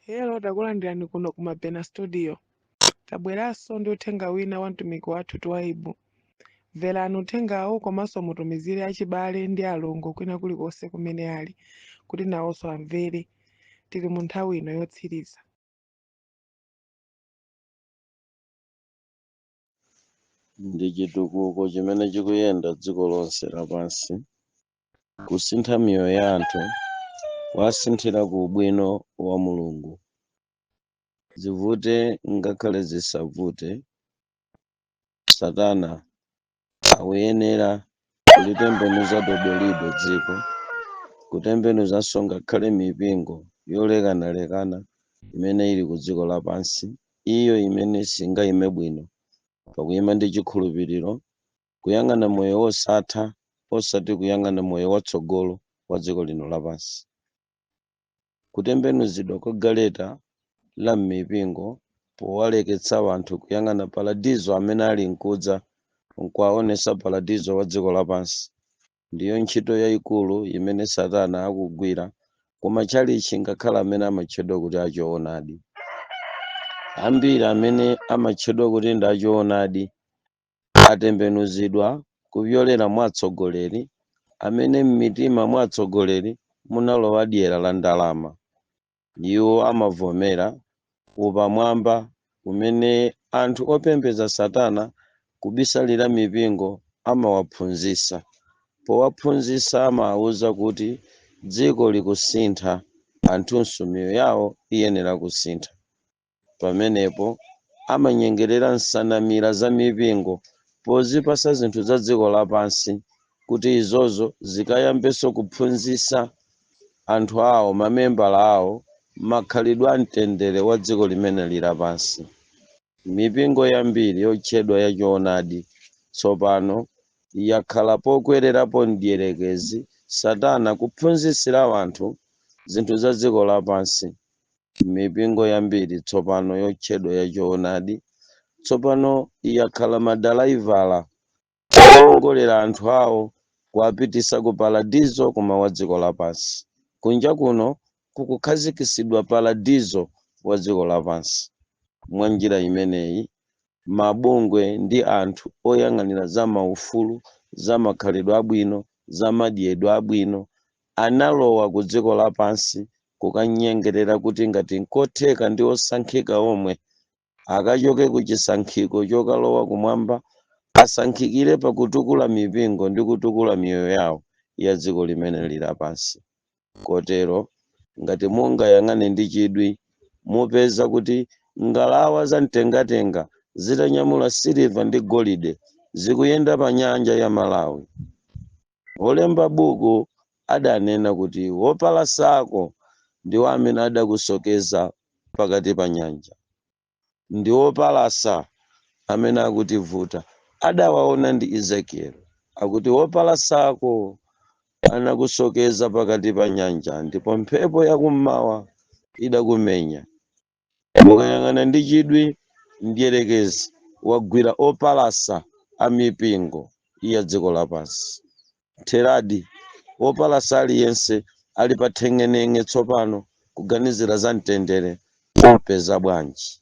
Hello, takulandirani kuno ku Mabena Studio. Tabweranso ndi uthenga wina wa mtumiki wathu Twaibu. Mverani uthengawu komanso mutumizire achibale ndi alongo kwina kulikonse kumene ali kuti nawonso amvere. Tili mu nthawi ino yotsiriza. Ndi chitukuko chimene chikuyenda dziko lonse lapansi, kusintha miyoyo ya anthu, kuwasinthira ku ubwino wa Mulungu. Zivute ngakhale zisavute, Satana akuyenera kulitembenuza dodolido dziko, kutembenuzanso ngakhale mipingo yolekanalekana imene ili ku dziko lapansi, iyo imene singayime bwino pakuyima ndi chikhulupiriro, kuyang'ana moyo wosatha osati kuyang'ana moyo watsogolo wa dziko lino lapansi. Kutembenuzidwa kwa galeta la m'mipingo powaleketsa anthu kuyang'ana paradizo amene ali nkudza nkuwaonetsa paradizo wa dziko lapansi ndiyo ntchito yaikulu imene Satana akugwira ku matchalitchi ngakhale amene amatchedwa kuti achoonadi. Ambiri amene amatchedwa kuti ndi achoonadi atembenuzidwa kupyolera mwa atsogoleri amene m'mitima mwa atsogoleri munalowa dyera la ndalama. Iwo amavomera upamwamba umene anthu opembedza Satana kubisalira mipingo amawaphunzitsa. Powaphunzitsa amawauza kuti dziko likusintha, anthunso miyoyo yawo iyenera kusintha. Pamenepo amanyengerera nsanamira za mipingo pozipatsa zinthu za dziko lapansi kuti izozo zikayambenso kuphunzitsa anthu awo, mamembala awo, makhalidwe a mtendere wa dziko limeneli lapansi. Mipingo yambiri yotchedwa ya choonadi tsopano yakhala pokwererapo mdierekezi, Satana, kuphunzitsira anthu zinthu za dziko lapansi. Mipingo yambiri tsopano yotchedwa ya choonadi tsopano yakhala madalaivala owongolera anthu awo kuwapititsa ku paradizo koma wa dziko lapansi. Kunja kuno kukukhazikitsidwa paradizo wa dziko lapansi. Mwa njira imeneyi, mabungwe ndi anthu oyang'anira za maufulu, za makhalidwe abwino, za madyedwe abwino analowa ku dziko lapansi kukanyengerera kuti ngati nkotheka ndi osankhika omwe akachoke ku chisankhiko chokalowa kumwamba asankhikire pakutukula mipingo ndi kutukula miyoyo yawo ya dziko limeneli lapansi. Kotero, ngati mungayang'ane ndi chidwi, mupeza kuti ngalawa za mtengatenga zitanyamula siliva ndi golide zikuyenda pa nyanja ya Malawi. Wolemba buku adanena kuti wopalasa ako ndiwo amene adakusokeza pakati pa nyanja. Ndi wopalasa amene akutivuta. Adawaona ndi Ezekieli akuti wopalasa ako anakusokeza pakati pa nyanja ndipo mphepo yakummawa idakumenya. Mukayang'ana ndi chidwi, mdierekezi wagwira opalasa a mipingo ya dziko lapansi. Ntheradi, wopalasa aliyense ali pa theng'eneng'e tsopano kuganizira za mtendere umpeza bwanji,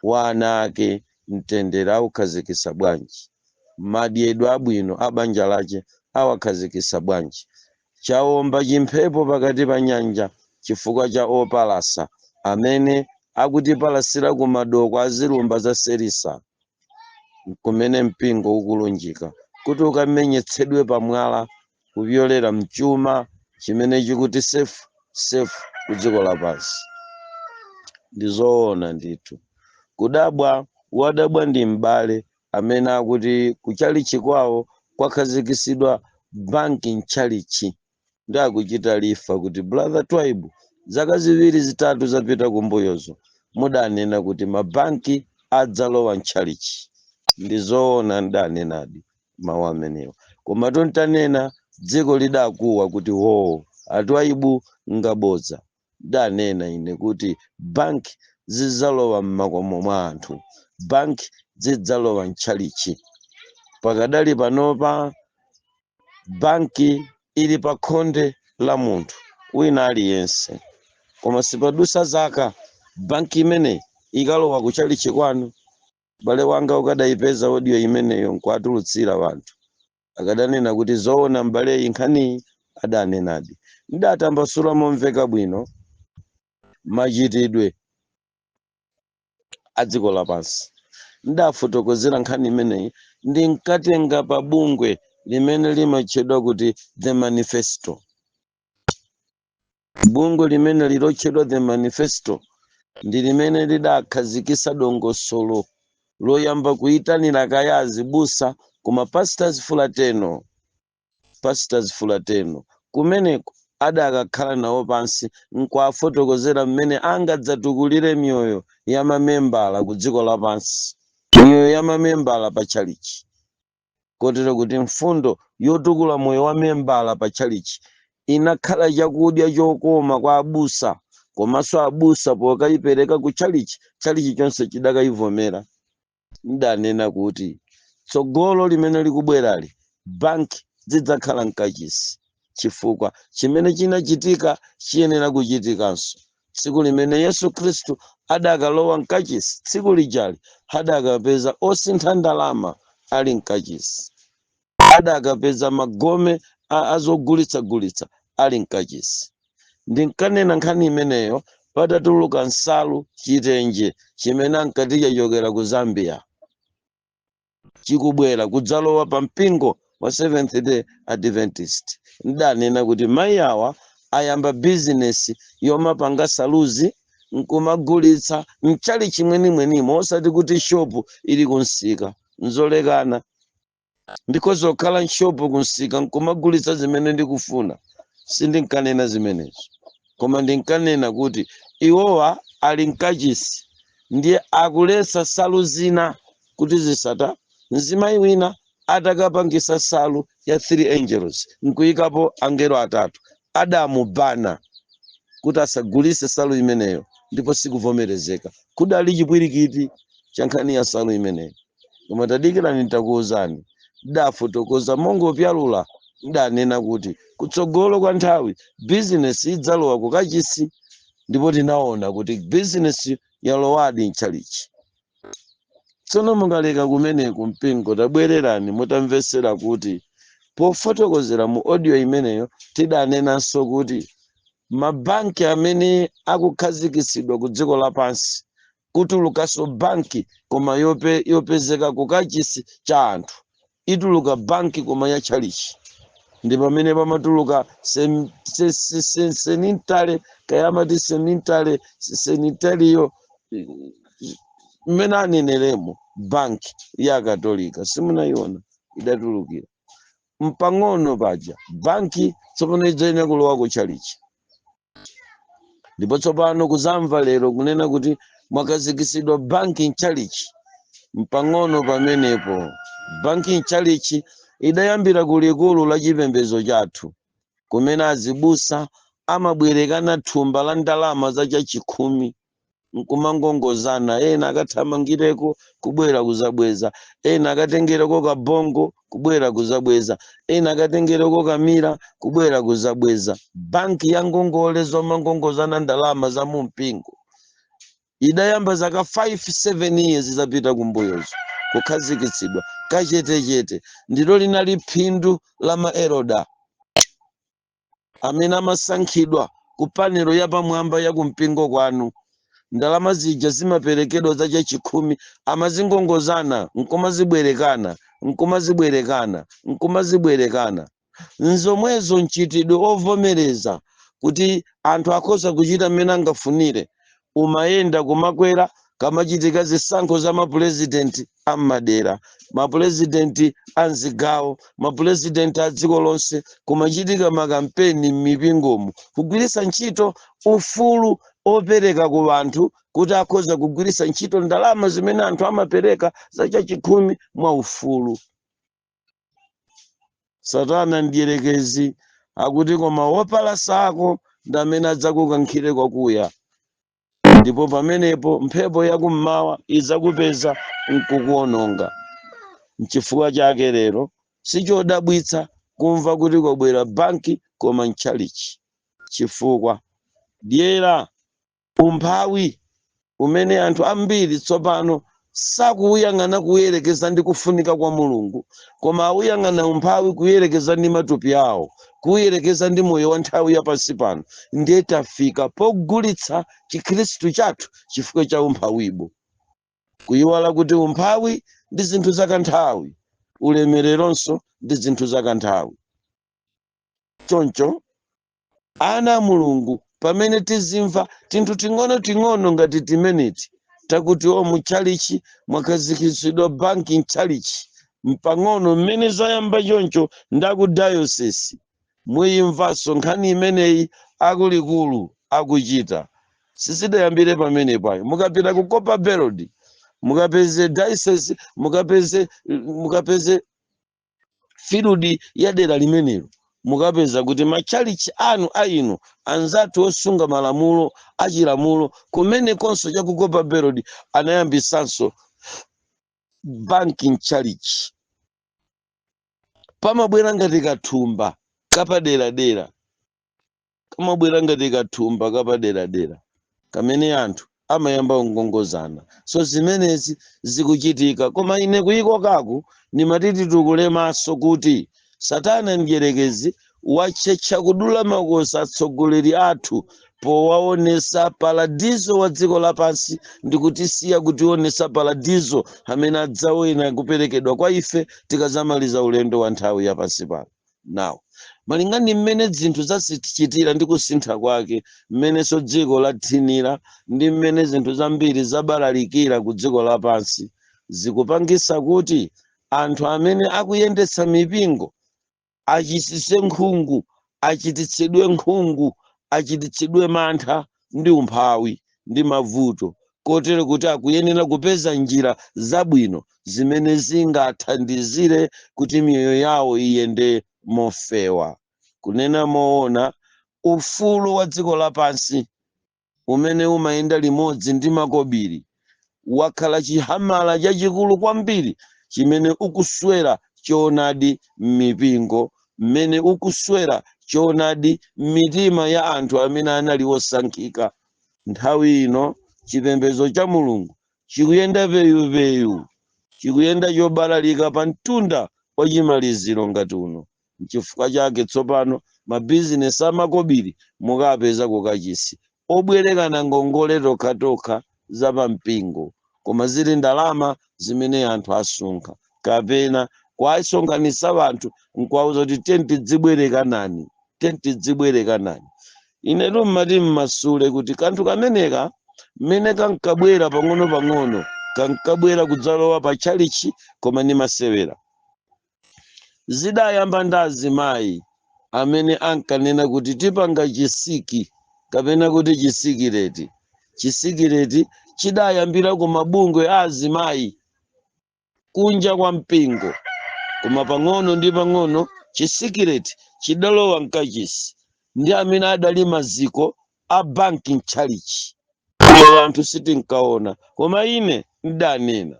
wa ana ake mtendere aukhazikitsa bwanji, madyedwe abwino a banja lache awakhazikitsa bwanji. Chaomba chimphepo pakati pa nyanja chifukwa cha opalasa amene akutipalasira ku madoko a zilumba za Selisa, kumene mpingo ukulunjika kuti ukamenyetsedwe pamwala kupyolera mchuma chimene chikuti safe safe ku dziko lapansi. Ndi zoona ndithu. Kudabwa wadabwa ndi m'bale amene akuti kuchalichi kwawo kwakhazikitsidwa banki mchalichi ndi akuchita refer kuti Brother Twaibu zaka ziwiri zitatu zapita kumbuyozo mudanena kuti mabanki adzalowa mchalichi. Ndi zoona ndidanenadi mawu amenewa, koma tontanena dziko lidakuwa kuti hoo a Twaibu ngabodza. Ndanena ine kuti bank zidzalowa mmakomo mwa anthu, bank zidzalowa mtchalitchi. Pakadali panopa banki ili pa khonde la munthu wina aliyense. Koma sipadusa zaka, banki imeneyi ikalowa kuchalichi kwanu. Bale wanga, ukadayipeza audio imeneyo nkuatulutsira wanthu, akadanena kuti zoona mbaleyi nkhaniyi adanenadi. Ndatambasula momveka bwino machitidwe a dziko lapansi. Ndafotokozera nkhani imeneyi, ndinkatenga pa bungwe limene limatchedwa kuti The Manifesto. Bungwe limene lilotchedwa The Manifesto ndi limene lidakhazikitsa dongosolo loyamba kuyitanira kaya azibusa kuma Pastors Fraternal, Pastors Fraternal. Kumeneko adakakhala nawo pansi nkuafotokozera mmene angadzatukulire miyoyo ya mamembala ku dziko lapansi, miyoyo ya mamembala pa tchalichi, kotero kuti mfundo yotukula moyo wa membala pa tchalichi inakhala chakudya chokoma kwa abusa. Komanso abusa pokayipereka ku tchalichi, tchalichi chonse chidakayivomera. Ndanena kuti tsogolo limene likubwerali, banki zidzakhala mkachisi, chifukwa chimene chinachitika chiyenera kuchitikanso. Tsiku limene Yesu Khristu adakalowa mkachisi, tsiku lijali adakapeza osintha ndalama ali mkachisi, adakapeza magome azogulitsagulitsa ali mkachisi. Ndinkanena nkhani imeneyo patatuluka nsalu, chitenje chimene ankati chachokera ku Zambia, chikubwera kudzalowa pa mpingo wa Seventh Day Adventist. Ndanena kuti mayi awa ayamba bizinesi yomapanga saluzi nkumagulitsa mchali chimwenimwenimo, osati kuti shopu ili kunsika. Nzolekana. Ndikhoza kukhala nshopu kunsika nkumagulitsa zimene ndikufuna. Sindinkanena zimenezo, koma ndinkanena kuti iwowa ali mkachisi, ndiye akuletsa salu zina kuti zisata. Mzimayi wina atakapangisa salu ya Three Angels nkuyikapo angelo atatu, adamubana kuti asagulise salu imeneyo, ndipo sikuvomerezeka. Kudali chipwirikiti cha nkhani ya salu imeneyo. Koma tadikirani, nitakuwuzani. Ndafotokoza mongopyalula. Ndanena kuti kutsogolo kwa nthawi bizinesi idzalowa kukachisi, ndipo tinaona kuti bizinesi yalowadi mtchalichi. Tsono mukaleka kumeneku, mpingo, tabwererani mutamvesera kuti pofotokozera mu audio imeneyo tidanenanso kuti mabanki amene akukhazikitsidwa ku dziko lapansi, kutulukanso banki koma yopezeka kukachisi cha anthu. Ituluka banki koma ya tchalichi, ndi pamene pamatuluka senintale, kayamati senintale, senitaliyo, mmene aneneremo banki ya Katolika. Simunayiona? Idatulukira mpang'ono paja. Banki tsopano idzayenera kulowa ku tchalichi. Ndipo tsopano kuzamva lero kunena kuti mwakhazikisidwa banki mtchalichi, mpang'ono pamenepo. Banki mtchalichi idayambira ku likulu la chipembedzo chathu, kumene azibusa amabwerekana thumba la ndalama za chachikhumi nkumangongozana. Ena akathamangireko kubwera kuzabweza, ena akatengereko kabongo kubwera kuzabweza, ena akatengereko kamira kubwera kuzabweza. Banki ya ngongole zomangongozana ndalama za mumpingo idayamba zaka 5 7 years zapita kumbuyozo kukhazikitsidwa kachetechete. Ndilo linali phindu la ma elder amene amasankhidwa ku panelo yapamwamba ya kumpingo kwanu. Ndalama zija zimaperekedwa za chachikhumi, amazingongozana nkumazibwerekana, nkumazibwerekana, nkumazibwerekana. Nzomwezo mchitidwe ovomereza kuti anthu akhoza kuchita mmene angafunire umayenda kumakwera kamachitika zisankho za mapurezidenti ammadera, mapurezidenti a mzigawo, mapurezidenti a dziko lonse. Kumachitika makampeni m'mipingomo kugwiritsa ntchito ufulu opereka ku anthu kuti akhoza kugwiritsa ntchito ndalama zimene anthu amapereka za chachikhumi mwa ufulu. Satana ndiyerekezi akuti, koma wopalasako ndi amene adzakukankhire kwakuya, ndipo pamenepo mphepo yakummawa idzakupeza nkukuononga. Nchifukwa chake lero sichodabwitsa kumva kuti kwabwera banki koma mtchalichi, chifukwa Dyera, umphawi umene anthu ambiri tsopano sakuwuyang'ana kuyerekeza ndi kufunika kwa Mulungu, koma awuyang'ana umphawi kuyerekeza ndi matupi awo, kuyerekeza ndi moyo wa nthawi ya pansi pano. Ndiye tafika pogulitsa Chikhristu chathu chifukwa cha umphawibo, kuyiwala kuti umphawi ndi zinthu zakanthawi, ulemereronso ndi zinthu zakanthawi. Choncho ana a Mulungu, pamene tizimva tinthu ting'ono-ting'ono ngati timeneti takuti o mutchalichi mwakhazikitsidwa banki mtchalichi, mpang'ono mmene zayamba choncho ndaku diocese, muyimvanso nkhani imeneyi akuluakulu akuchita. Sizidayambire pamenepo ayi. Mukapita ku Copperbelt, mukapeze diocese, mukapeze field ya dera limenelo, mukapeza kuti matchalichi anu ainu anzathu osunga malamulo achilamulo kumenekonso cha ku Copperbelt anayambisanso banki mtchalichi. Pamabwera ngati kathumba kapaderadera, kamabwera ngati kathumba kapaderadera kamene anthu amayamba kungongozana. So zimenezi zikuchitika, koma ine kuyikokaku ndimati titukule maso kuti Satana mdierekezi watchetcha kudula makosi atsogoleri athu powaonesa paradizo wa dziko lapansi ndi kutisiya kutionesa paradizo amene adzawena kuperekedwa kwa ife tikazamaliza ulendo wa nthawi yapansi pano. Now, malinga ndi mmene zinthu zazichitira ndi kusintha kwake, mmenenso dziko lathinira ndi mmene zinthu zambiri zabalalikira ku dziko lapansi, zikupangisa kuti anthu amene akuyendetsa mipingo achititse nkhungu, achititsidwe nkhungu, achititsidwe mantha ndi umphawi ndi mavuto, kotero kuti akuyenera kupeza njira zabwino zimene zingathandizire kuti miyoyo yawo iyende mofewa. Kunena moona, ufulu wa dziko lapansi umene umayenda limodzi ndi makobiri wakhala chihamala chachikulu kwambiri chimene ukuswera choonadi m'mipingo, mmene ukuswera choonadi m'mitima ya anthu amene anali osankhika. Nthawi ino chipembedzo cha Mulungu chikuyenda peyupeyu, chikuyenda chobalalika pa mtunda wa chimaliziro ngati uno. Nchifukwa chake tsopano mabizinesi amakobiri mukapeza kukachisi, obwerekana ngongole tokhatokha zapampingo, koma zili ndalama zimene anthu asunkha kapena kwasonkhanitsa anthu nkuwauza kuti tenti dzibwerekanani, tenti dzibwerekanani. Inetu mmati mmasule kuti kanthu kameneka mmene kankabwera pang'ono-pang'ono, kankabwera kudzalowa pa tchalichi, koma ndi masewera. Zidayamba ndi azimayi amene ankanena kuti tipanga chisiki kapena kuti chisikireti. Chisikireti chidayambira ku mabungwe a azimayi kunja kwa mpingo, koma pang'ono ndi pang'ono chisikireti chidalowa mkachisi ndi amene adali maziko a banki mtchalichi. Koma anthu sitinkaona, koma ine ndidanena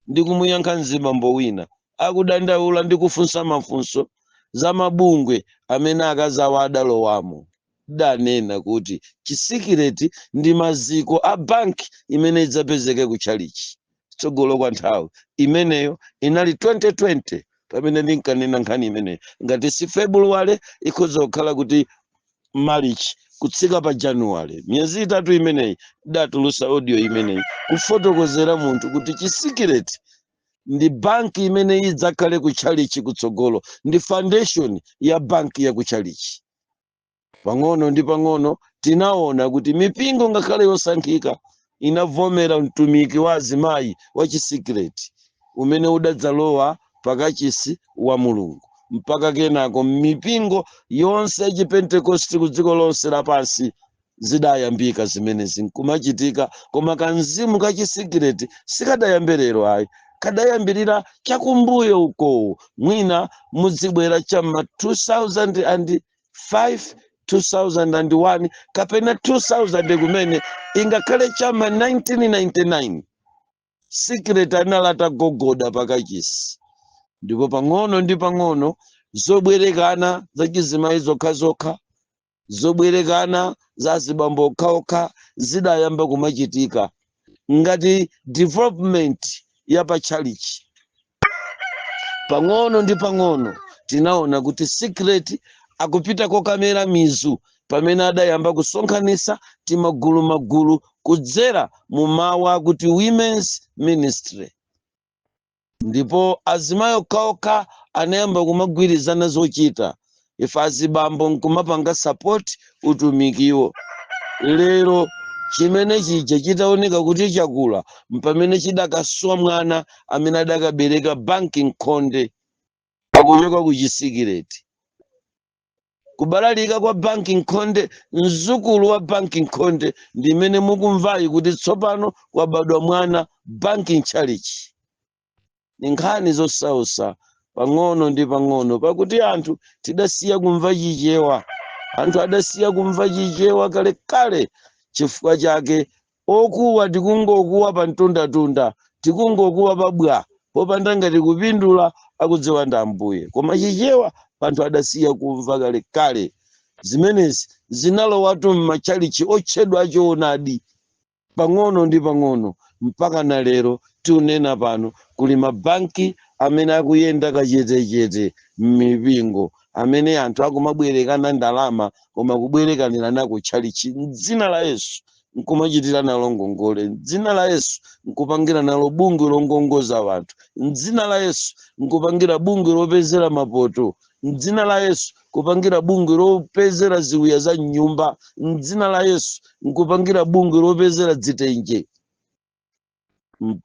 ndikumuyankha mzibambo wina akudandaula ndi kufunsa mafunso za mabungwe amene akazi awo adalowamo. Danena kuti chisikireti ndi maziko a banki imene idzapezeke ku tchalichi tsogolo kwa nthawi imeneyo. Inali 2020 pamene ndinkanena nkhani imeneyo. Ngati si February, ikhoza kukhala kuti March kutsika pa January, miyezi 3 imeneyi datulusa audio imeneyi kufotokozera munthu kuti chisikireti ndi banki imene idzakhale ku tchalichi kutsogolo, ndi foundation ya banki ya ku tchalichi. Pang'ono ndi pang'ono tinaona kuti mipingo ngakhale yosankhika inavomera mtumiki wa azimayi wa chisikireti umene udadzalowa pakachisi wa Mulungu, mpaka kenako mipingo yonse ya Chipentekosti ku dziko lonse lapansi zidayambika zimenezi nkumachitika. Koma kamzimu ka chisikireti sikadayambe lero ayi, kadayambirira chakumbuyo uko, mwina mudzibwera cham'ma 2005, 2001 kapena 2000 kumene, ingakhale cham'ma 1999, secret anali atagogoda pakachisi. Ndipo pang'ono ndi pang'ono zobwerekana zachizimayi zokhazokha. Zobwerekana za azibambo okhaokha zidayamba kumachitika ngati development ya pachalichi. Pang'ono ndi pang'ono tinaona kuti secret akupita kokamera mizu pamene adayamba kusonkhanitsa timagulu magulu kudzera mu mawu akuti women's ministry, ndipo azimayi okhaokha anayamba kumagwirizana zochita, ife azibambo nkumapanga support utumikiwo. Lero chimene chija chitaoneka kuti chakula, mpamene chidakaswa mwana amene adakabereka banki nkhonde akuchoka ku chisikireti. Kubalalika kwa banki nkhonde, mzukulu wa banki nkhonde ndi imene mukumvayi kuti tsopano kwabadwa mwana banki ntchalichi. Ni nkhani zosausa. Pang'ono ndi pang'ono, pakuti anthu tidasiya kumva Chichewa, anthu adasiya kumva Chichewa kalekale. Chifukwa chake okuwa tikungokuwa pa mtundatunda, tikungokuwa pabwa popanda ngati kupindula, akudziwa ndi Ambuye. Koma Chichewa anthu adasiya kumva kalekale. Zimenezi zinalowatu m'matchalichi otchedwa achoonadi pang'ono ndi pang'ono, mpaka na lero tiunena pano kuli mabanki amene akuyenda kachetechete m'mipingo, amene anthu akumabwerekana ndalama, koma kubwerekanira nako tchalichi mdzina la Yesu, nkumachitira nalo ngongole mdzina la Yesu, nkupangira nalo bungwe longongoza anthu mdzina la Yesu, nkupangira bungwe lopezera mapoto mdzina la Yesu, kupangira bungwe lopezera ziwiya za mnyumba mdzina la Yesu, nkupangira bungwe lopezera dzitenje.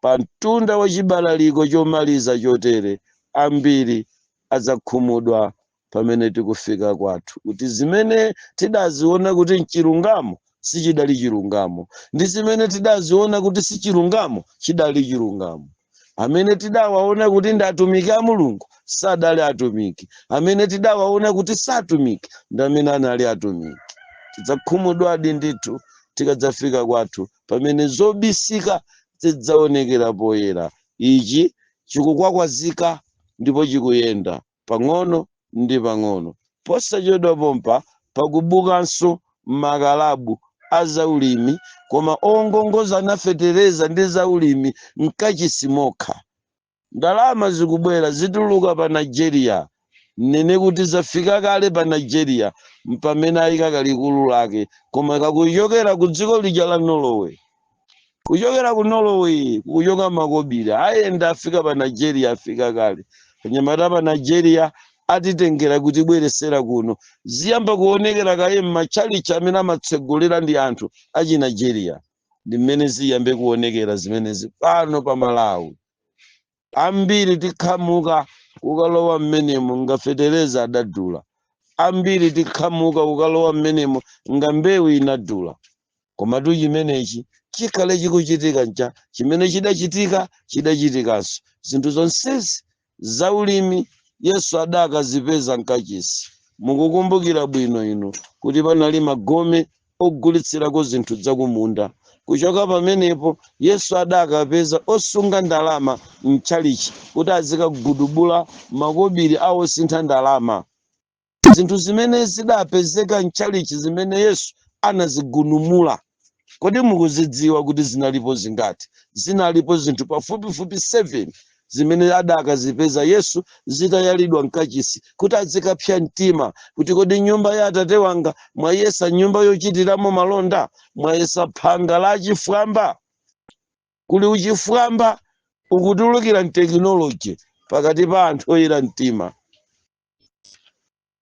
Pamtunda wa chibalaliko chomaliza chotere, ambiri adzakhumudwa pamene tikufika kwathu kuti zimene tidaziona kuti nchilungamo sichidali chilungamo, ndi zimene tidaziona kuti si chilungamo chidali chilungamo. Amene tidawaona kuti ndi atumiki a Mulungu sadali atumiki, amene tidawaona kuti satumiki ndi amene anali atumiki. Tidzakhumudwadi ndithu tikadzafika kwathu pamene zobisika zidzaonekera poyera. Ichi chikukwakwazika ndipo chikuyenda pang'ono ndi pang'ono. Posachedwa pompa pakubukanso makalabu azaulimi, koma ongongoza fetereza ndi zaulimi mkachisi mokha. Ndalama zikubwera, zituluka pa Nigeria, nene kuti zafika kale pa Nigeria, mpamene ayika kalikulu lake, koma kakuchokera ku dziko lija la Norway. Kuchokera ku Norway kuchoka makobiri ayenda afika pa Nigeria, afika kale anyamata pa Nigeria, atitengera kutibweresera kuno. Ziyamba kuonekera kaye m'matchalichi amene amatsegulira ndi anthu achi Nigeria, ndi mmene ziyambe kuonekera zimenezi pano pa Malawi. Ambiri tikhamuka kukalowa mmenemo ngafetereza adadula, ambiri tikhamuka kukalowa mmenemo nga mbewu inadula. Komatu chimenechi chikhale chikuchitika ncha chimene chidachitika, chidachitikanso. Zinthu zonsezi zaulimi Yesu adakazipeza mkachisi. Mukukumbukira bwino inu kuti panali magome ogulitsirako zinthu zakumunda. Kuchoka pamenepo Yesu adakapeza osunga ndalama mtchalichi kuti azikagudubula makobiri awosintha ndalama. Zinthu zimene zidapezeka mtchalichi zimene Yesu anazigunumula, kodi mukuzidziwa kuti zinalipo zingati? Zinalipo zinthu pafupifupi 7 zimene adakazipeza Yesu zitayalidwa mkachisi kuti azikapsa mtima kuti, "Kodi nyumba ya Atate wanga mwayesa nyumba yochitiramo malonda? Mwayesa phanga la chifwamba?" Kuli uchifwamba ukutulukira mtekinoloji pakati pa anthu oyera mtima.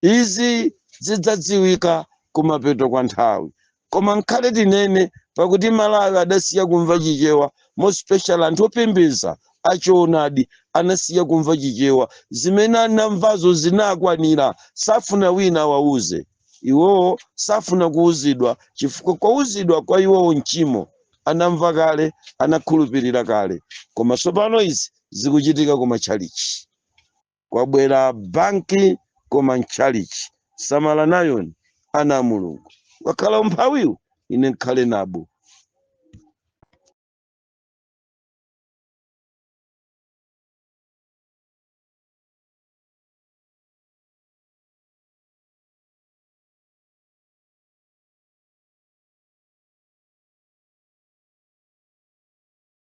Izi zidzadziwika kumapeto kwa nthawi. Koma nkhale tinene, pakuti Malawi adasiya kumva Chichewa, more special anthu opembedza achoonadi anasiya kumva Chichewa. Zimene anamvazo zinakwanira, safuna wina awauze. Iwowo safuna kuuzidwa, chifukwa kwauzidwa kwa iwowo mchimo. Anamva kale, anakhulupirira kale. Koma tsopano izi zikuchitika kumatchalichi, kwabwera banki koma mtchalichi. Samala nayoni, ana a Mulungu. Wakhala umphawiwu, ine nkhale nabo.